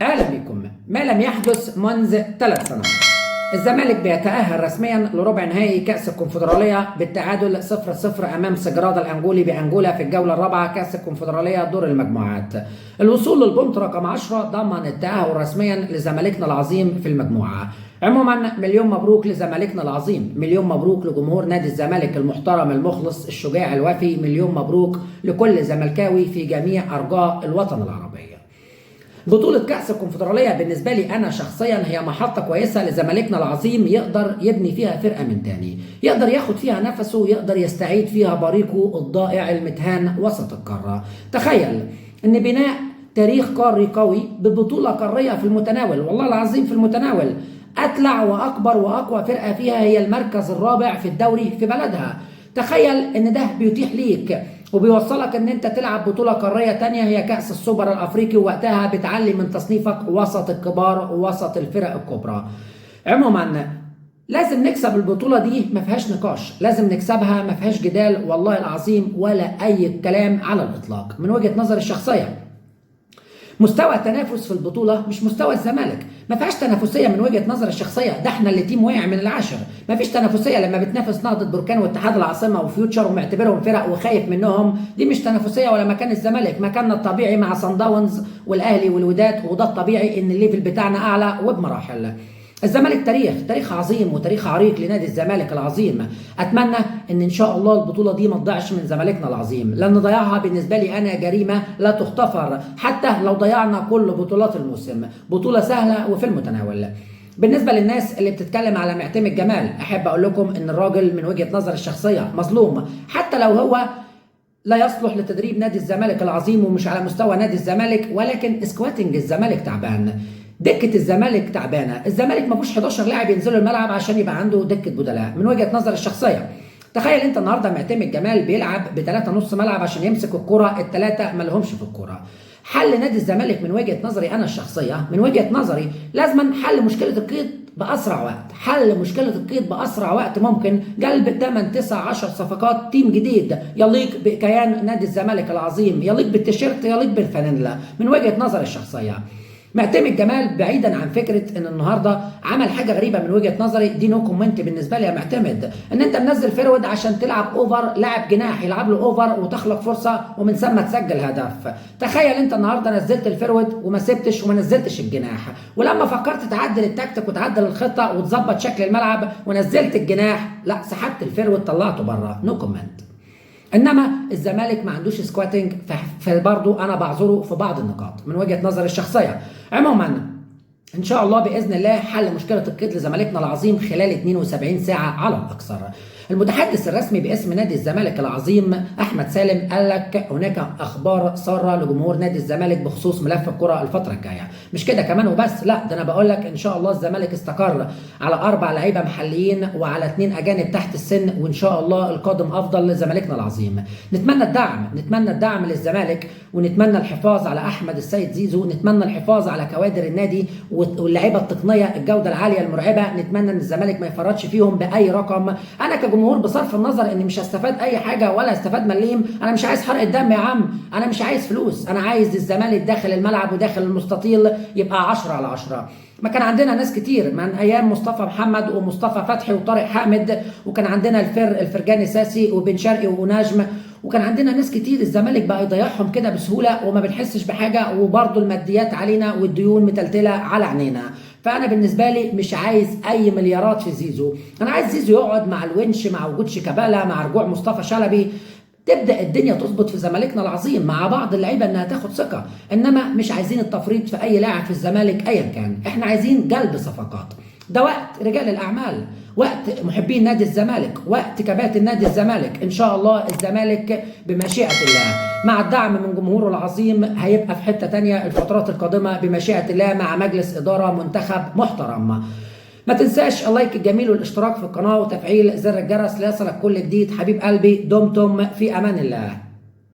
اهلا بكم. ما لم يحدث منذ 3 سنوات، الزمالك بيتأهل رسميا لربع نهائي كأس الكونفدرالية بالتعادل 0-0 أمام سجرادا الأنجولي بأنجولا في الجولة الرابعة كأس الكونفدرالية دور المجموعات. الوصول لل point رقم 10 ضمن التأهل رسميا لزمالكنا العظيم في المجموعة. عموما مليون مبروك لزمالكنا العظيم، مليون مبروك لجمهور نادي الزمالك المحترم المخلص الشجاع الوفي، مليون مبروك لكل زملكاوي في جميع أرجاء الوطن العربي. بطولة كأس الكونفدرالية بالنسبة لي أنا شخصيا هي محطة كويسة لزمالكنا العظيم، يقدر يبني فيها فرقة من تاني، يقدر ياخد فيها نفسه، يقدر يستعيد فيها بريقه الضائع المتهان وسط القارة. تخيل إن بناء تاريخ قاري قوي ببطولة قارية في المتناول، والله العظيم في المتناول. أتلع وأكبر وأقوى فرقة فيها هي المركز الرابع في الدوري في بلدها. تخيل ان ده بيتيح ليك وبيوصلك ان انت تلعب بطولة قارية تانية هي كأس السوبر الافريقي، ووقتها بتعلي من تصنيفك وسط الكبار ووسط الفرق الكبرى. عموما لازم نكسب البطولة دي، ما فيهاش نقاش، لازم نكسبها، ما فيهاش جدال والله العظيم ولا اي كلام على الاطلاق. من وجهة نظري الشخصية مستوى التنافس في البطولة مش مستوى الزمالك، ما فيهاش تنافسية من وجهه نظر الشخصيه. ده احنا اللي team وقع من العاشر. ما فيش تنافسية لما بتنافس نهضة بركان واتحاد العاصمة وفيوتشر ومعتبرهم فرق وخايف منهم، دي مش تنافسية ولا مكان الزمالك. مكاننا الطبيعي مع صن داونز والاهلي والوداد، وده الطبيعي ان ال level بتاعنا اعلى وبمراحل. الزمالك تاريخ، تاريخ عظيم وتاريخ عريق لنادي الزمالك العظيم. اتمنى ان شاء الله البطولة دي ما تضيعش من زمالكنا العظيم، لان ضياعها بالنسبة لي انا جريمة لا تغتفر، حتى لو ضيعنا كل بطولات الموسم. بطوله سهلة وفي المتناول. بالنسبة للناس اللي بتتكلم على معتمد جمال، احب اقول لكم ان الراجل من وجهه نظر الشخصية مظلوم، حتى لو هو لا يصلح لتدريب نادي الزمالك العظيم ومش على مستوى نادي الزمالك، ولكن scouting الزمالك تعبان، دكة الزمالك تعبانة. الزمالك ما فيهوش 11 لاعب ينزلوا الملعب عشان يبقى عنده دكة بدلاء من وجهة نظر الشخصية. تخيل انت النهارده معتمد جمال بيلعب بثلاثة نص ملعب عشان يمسك الكرة، الثلاثة ما لهمش في الكرة. حل نادي الزمالك من وجهة نظري انا الشخصية، من وجهة نظري لازما حل مشكلة القيد باسرع وقت، حل مشكلة القيد باسرع وقت ممكن، جلب 8 9 10 صفقات، team جديد يليق بكيان نادي الزمالك العظيم، يليق بالتيشيرت، يليق بالفانيلا من وجهة نظري الشخصية. معتمد جمال بعيدا عن فكرة ان النهارده عمل حاجة غريبة من وجهه نظري، دي no comment بالنسبة لي يا معتمد، ان انت منزل forward عشان تلعب over، لاعب جناح يلعب له over وتخلق فرصة ومن ثم تسجل هدف. تخيل انت النهارده نزلت ال forward وما سبتش وما نزلتش الجناح، ولما فكرت تعدل التكتيك وتعدل الخطة وتظبط شكل الملعب ونزلت الجناح، لا، سحبت ال forward طلعته بره. no comment. انما الزمالك ما عندوش scouting، فبرضه انا بعذره في بعض النقاط من وجهه نظري الشخصية. عموما ان شاء الله باذن الله حل مشكلة القيد لزمالكنا العظيم خلال 72 ساعة على الاكثر. المتحدث الرسمي باسم نادي الزمالك العظيم احمد سالم قال لك هناك اخبار ساره لجمهور نادي الزمالك بخصوص ملف الكره الفترة الجاية. مش كده كمان وبس، لا، ده انا بقول لك ان شاء الله الزمالك استقر على 4 لعيبة محليين وعلى 2 اجانب تحت السن، وان شاء الله القادم افضل لزمالكنا العظيم. نتمنى الدعم، نتمنى الدعم للزمالك، ونتمنى الحفاظ على احمد السيد زيزو، نتمنى الحفاظ على كوادر النادي واللعيبة التقنية الجودة العالية المرعبة. نتمنى ان الزمالك ما يفرطش فيهم باي رقم. انا كجمهور بصرف النظر اني مش هستفاد اي حاجة ولا استفاد مليم، انا مش عايز حرق الدم يا عم، انا مش عايز فلوس، انا عايز الزمالك داخل الملعب وداخل المستطيل يبقى 10 على 10. ما كان عندنا ناس كتير من ايام مصطفى محمد ومصطفى فتحي وطارق حامد، وكان عندنا الفرجاني ساسي وبن شرقي ونجم، وكان عندنا ناس كتير. الزمالك بقى يضيعهم كده بسهولة وما بنحسش بحاجه، وبرضه الماديات علينا والديون متلتله على عينينا. فانا بالنسبة لي مش عايز اي مليارات في زيزو، انا عايز زيزو يقعد مع الونش، مع وجود شيكابالا، مع رجوع مصطفى شلبي، تبدا الدنيا تظبط في زمالكنا العظيم مع بعض اللعيبة انها تاخد ثقه. انما مش عايزين التفريط في اي لاعب في الزمالك ايا كان، احنا عايزين جلب صفقات. ده وقت رجال الاعمال، وقت محبين نادي الزمالك، وقت كباتن نادي الزمالك. ان شاء الله الزمالك بمشيئة الله مع الدعم من جمهوره العظيم هيبقى في حتة تانية الفترات القادمة بمشيئة الله، مع مجلس ادارة منتخب محترم. ما تنساش ال like الجميل والاشتراك في القناة وتفعيل زر الجرس ليصلك كل جديد. حبيب قلبي، دمتم في امان الله.